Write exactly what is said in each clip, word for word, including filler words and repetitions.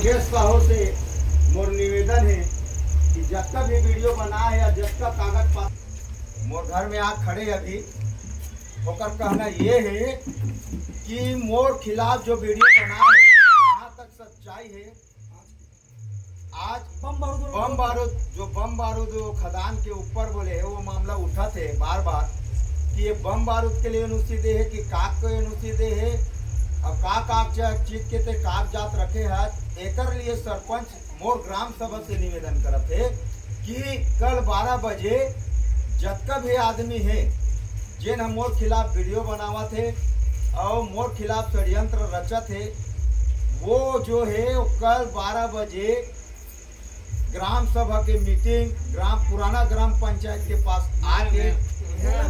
के साहू से मोर निवेदन हे कि जतका भी वीडियो बना हे या जतका कागज पत्र मोर घर में आ खड़े अभी, ओकर कहना ये हे कि मोर खिलाफ जो वीडियो बना हे, कहाँ तक सच्चाई हे। आज बम बारूद बम बारूद, जो बम बारूद वो खदान के ऊपर बोले हे, वो मामला उठत हे बार बार कि ये बम बारूद के लिए एनओसी दे हे कि काग को एनओसी दे हे, अब का का च-, चीज के ते कागजात रखे हे। एकर लिए सरपंच मोर ग्राम सभा से निवेदन करत हे कि कल बारह बजे जतका भी आदमी हे, जेन ह मोर खिलाफ वीडियो बनावत हे और मोर खिलाफ षड्यंत्र रचत हे, वो जो हे, वो कल बारह बजे ग्राम सभा के मीटिंग, ग्राम, पुराना ग्राम पंचायत के पास आके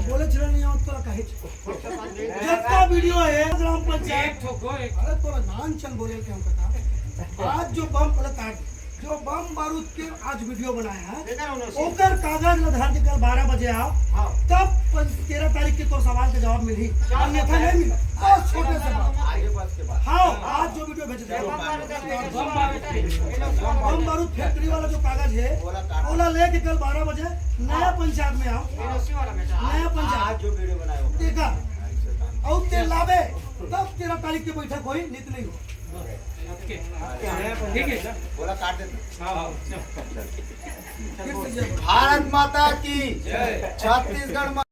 बोले चला नहीं आवत तोला कहे। जतका वीडियो हे ग्राम पंचायत, अरे तोला नान चल बोले के हम कथा। आज जो बम, बोले काट, जो बम बारूद के आज वीडियो बनाया हे, ओकर कागज ला धर के कल बारह बजे आओ, तब पन-, तेरह तारीख के तोर सवाल के जवाब मिलही, अन्यथा नहीं मिले। बस छोटे से बात। हाँ, आज जो वीडियो भेज दे, बम बारूद फैक्ट्री वाला जो कागज हे, ओला लेके कल बारह बजे नया पंचायत में आओ, नया पंचायत। आज जो वीडियो बनाए हो। देखा, और तेल लावे, तब तेरह तारीख के बैठक होई, नित नहीं हो। ठीक है। बोला काट देते। हाँ, हाँ। भारत माता की जय। छत्तीसगढ़ मा-